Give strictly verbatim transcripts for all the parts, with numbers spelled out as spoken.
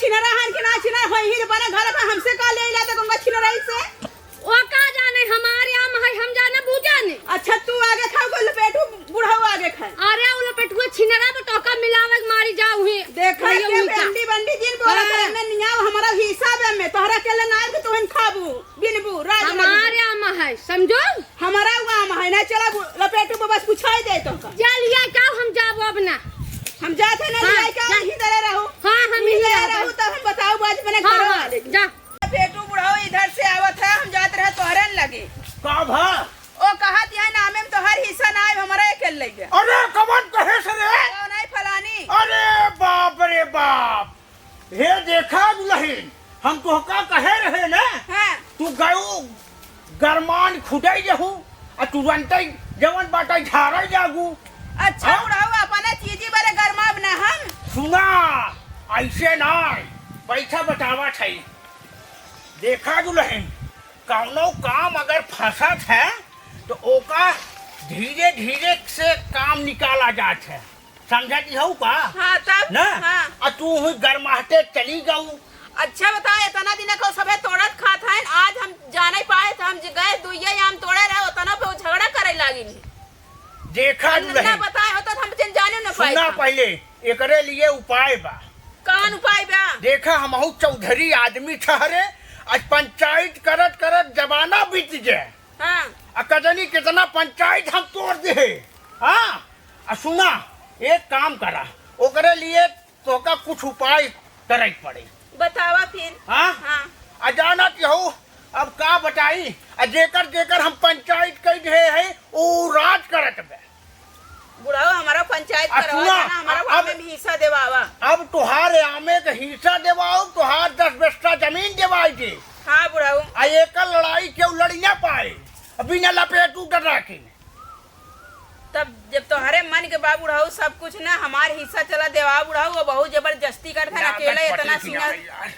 छिनरा हन कि ना छिनरा होई ही, बने घर का हमसे का ले ला दे गंगा छिनराई से। ओ का जाने, हमारे आम है, हम जाने बूझा ने। अच्छा, तू आगे खाओ, कोई लपेटू बुढ़ऊ आगे खाए। अरे, उ लपेटुआ छिनरा में तोका मिलावे के मारी जाऊ ही। देखा भैया के उनका। बंडी बंडी जिन बोला हाँ। करे में नियाव हमारा हिसाब है में, तोहरा के ले ना आए कि तोहन खाबू, बिनबू, राज हमारे आम है, समझो? हमारा उ आम है ना, चला बु-, लपेटू बस पूछाई दे तोका। जा लिया का, हम जाबो अब ना। हम जाते ना, हाँ, लिया का, जा। यहीं दे रहो। हाँ, हम यहीं यहीं दे रहो। रहो, तब हम बताओ, बाज बने हाँ, घरों हाँ, वाले। जा। बेटू बुढ़ऊ इधर से आवत है, हम जात रहे तोहरे न लगे। का भा? ओ कहत यह नामे में तोहर हिस्सा ना आए, हमरा एक ले गया। अरे कवन कहे से रे? ओ नहीं फलानी। अरे बाप रे बाप, हे देखा दुलहिन, हम तोहका कहे रहे ना, हाँ। तू गयू गरमान खुटई जहू, आ तुरंतई जवन बाटई झारई जागू। अच्छा हाँ? बुढ़ऊ, अपने चीजी बरे गरमाब ना हम। सुना, ऐसे नाई, बैठा बतावा छई। देखा दुलहिन, कौनो काम अगर फंसत है, तो ओका धीरे धीरे से काम निकाला जात है। समझत हऊ का? हाँ, तब? ना? हाँ। आ तू हुई गरमाहटे चली गऊ। अच्छा बता, इतना दिन को सभे तोड़त खात हैं, आज हम जाने पाए तो हम ज-, गए दुइये आम तोड़े रहे, उतना पे वो झगड़ा करे लागिन। देखा हम ना दुलहिन। बताए होता तो हम चल जाने न पाए सुना था। पहले, एकरे लिए उपाय बा। कौन उपाय बा? देखा, हमहू चौधरी आदमी ठहरे, आज पंचायत करत करत जमाना बीत जाए। हाँ। आ कजनी कितना पंचायत हम तोड़ दे। हाँ, आ सुना, एक काम करा, ओकरे लिए तोका कुछ उपाय करे के पड़े। बतावा फिर। हाँ? हाँ। आ जाना कि हो, अब का बताई, आ जेकर जेकर हम पंचायत कई दे है, ऊ राज करत बे। बुढ़ऊ, हमारा पंचायत आ करवा सुना, देना, हमारा अब आमे में हिस्सा देवावा। अब तोहार आमे के हिस्सा देवाओ, तोहार दस बिस्सा जमीन देवाई दे। हाँ बुढ़ऊ। आ एकर लड़ाई केहू लड़ी ना पाए, बिना लपेटू डरा के। तब जब तोहरे मन के बा बुढ़ऊ, सब कुछ ना हमार हिस्सा चला देवा बुढ़ऊ, वो बहुत जबरदस्ती करत है, ना अकेले इतना सिंगर। यार।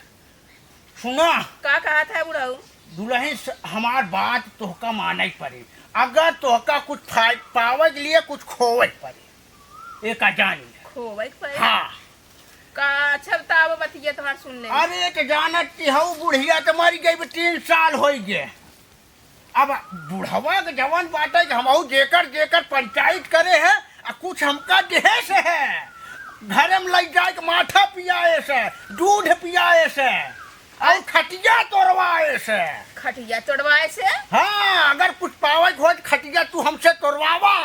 सुना। का कहत है बुढ़ऊ? दुलहिन स-, हमार बात तोहका माने के पड़ी। अगर तोहका कुछ फाय-, पावे के लिए कुछ खोवे के पड़ी। एक जान ले। खोवे के पड़ी? हाँ। का अच्छा बताओ बतिया तोहार सुन ले। अरे एक जानत कि हऊ बुढ़िया तो मरी गई, तीन साल होई गए। अब बुढ़वा के जवन बाटे कि हमहू जेकर जेकर पंचायत करे है, आ कुछ हमका देहे से है। घरे में लई जाए के माठा पियाए से, दूध पियाए से, और खटिया तोड़वाए से। खटिया तोड़वाए से? हाँ, अगर कुछ पावे के हो तो खटिया तू हमसे तोड़वावा।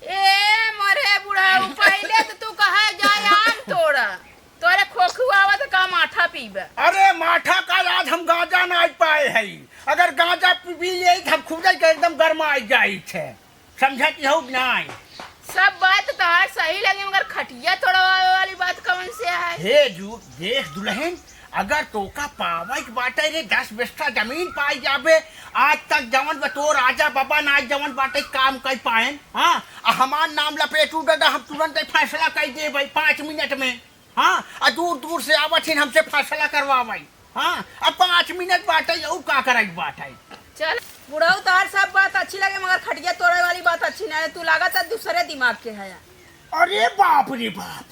ए मोरे बुढ़ऊ, पहिले तो तू कहे जाए आम तोड़ा, तोरे खोखुआवा तो का माठा पीबे? अरे माठा का, आज हम गांजा ना पाए हई, अगर गांजा पी, पी ले तो हम खुदे के एकदम गरमाई जाई छे, समझत हऊ कि नाई? सब बात तोहार सही लगे, मगर खटिया तोड़वावे वाली बात कौन से है? हे जू, देख दुलहिन, अगर तोका पावे के बाटे रे, दस बिस्सा जमीन पाई जाबे, आज तक जवन बा तोर राजा बाबा ना जवन बाटे काम कई पाएन, हाँ, आ हमार नाम लपेटू दादा, हम तुरंत फैसला कई देबे पाँच मिनट में, हाँ, आ दूर दूर से आवत हिन हमसे फैसला करवावे, हाँ, अब पाँच मिनट बाटे, और का करे के बाटे? चल, बुढ़ऊ तोहार सब बात अच्छी लगे, मगर खटिया तोड़े वाली बात अच्छी ना है, तू लागत है दूसरे दिमाग के है। अरे बाप रे बाप,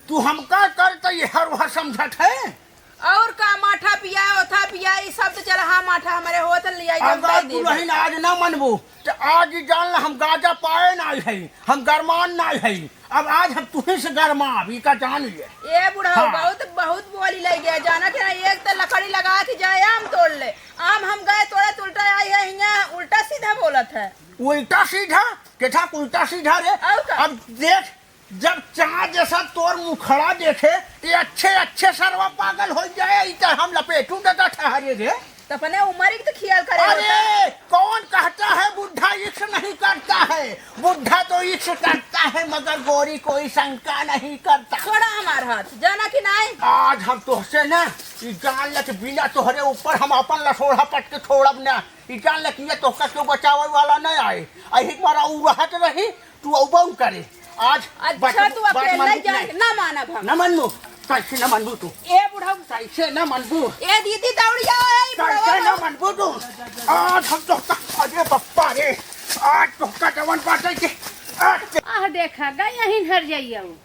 तू हमका कर तो ये हर वह समझत है? और का, माठा पिया, ओथा पिया, ई सब तो चला, हाँ, माठा हमारे होत लिया, अगर तू नहीं आज ना मनबू, तो आज ही जान ला, हम गाजा पाए ना है, हम गरमान ना है। अब आज हम तुही से गरमाब, ई का जान ले। ए बुढ़ऊ, हाँ। बहुत, बहुत बोली लग गया, जाना कि ना, एक तो लकड़ी लगा के जाए, आम तोड़ ले, आम हम गए तोड़े तो उल्टा आई है, हियाँ उल्टा सीधा बोलत है। उल्टा सीधा? केठा उल्टा सीधा रे? और का? अब देख, जब चाँद जैसा तोर मुखड़ा देखे, ते अच्छे, अच्छे सरवा पागल हो जाए, ई तो हम लपेटू दादा ठहरे रे। तो अपने उम्र के तो ख्याल करे अरे, होता। कौन कहता है बुढ़ा इश्क नहीं करता है? बुढ़ा तो इश्क करता है, मगर गोरी कोई शंका नहीं करता। छोड़ा हमार हाथ, जाना कि नहीं? आज हम तोहसे ना, ई जान ले कि बिना तोहरे ऊपर हम अपन लसोड़ा पट के छोड़ब ना। ई जान ले कि ये तोहका क्यों बचावे वाला नहीं आए। अही मारा उ रहत रही, तू अउबा करे। आज अच्छा, बात, तू बात अकेला मानबू कि जाए, नहीं? ना मानब हम। ना मानबू? कैसे ना मानबू तू? ए बुढ़ऊ। कैसे ना मानबू? ए दीदी, दौड़ी आओ, ए बुढ़ऊ। कैसे ना मानबू तू? आज हम तोहका, अरे बप्पा रे, आज तोहका जवन बाटे के, आज आह, देखा, गई यहीं हर जाइया वो।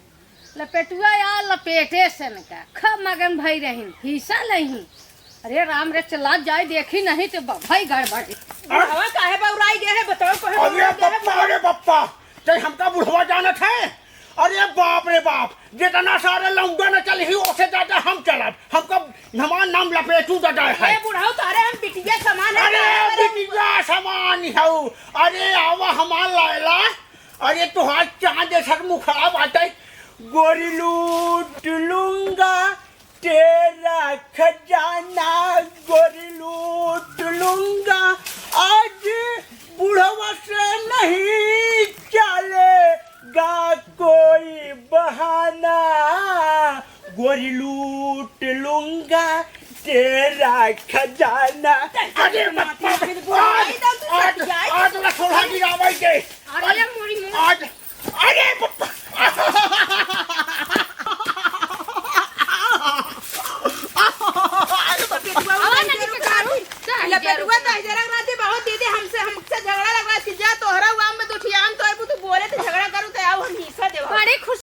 लपेटुआ या लपेटे से न का, ख मगन भई रहिन, हिस्सा नहीं। अरे राम रे, चला जाए, देखी नहीं तो ब-, भई गड़बड़। बुढ़वा काहे बौराई गए है, बताओ, काहे अरे बौराई गए है बप्पा, बुढ़वा? अरे बप्पा, ते हमका बुढ़वा जानत है? अरे बाप रे बाप, जितना सारे लौंडा न चलही, ओसे ज्यादा हम चलब। हमका, हमार नाम लपेटू दादा है। ए बुढ़ऊ, तोहरे हम बिटिया समान है, अरे तोहरे बिटिया समान हऊ। अरे आवा हमार लैला, अरे तोहार चाँद जैसन मुखड़ा बाटे। गोरी लूट लूंगा तेरा खजाना, गोरी लूट लूंगा, आज बुढ़वा से नहीं चलेगा कोई बहाना, गोरी लूट लूंगा तेरा खजाना। अरे बप्पा, आज, आज, आज ना सोलह गिरावे के। अरे मोरी मोरी। आज, अरे बप्पा। अरे बप्पा। आवा ना, दीदी, कारू, चाह लपेटुआ जरूर। तो इधर रख रहा थी, बहुत दीदी हमसे, हमसे झगड़ा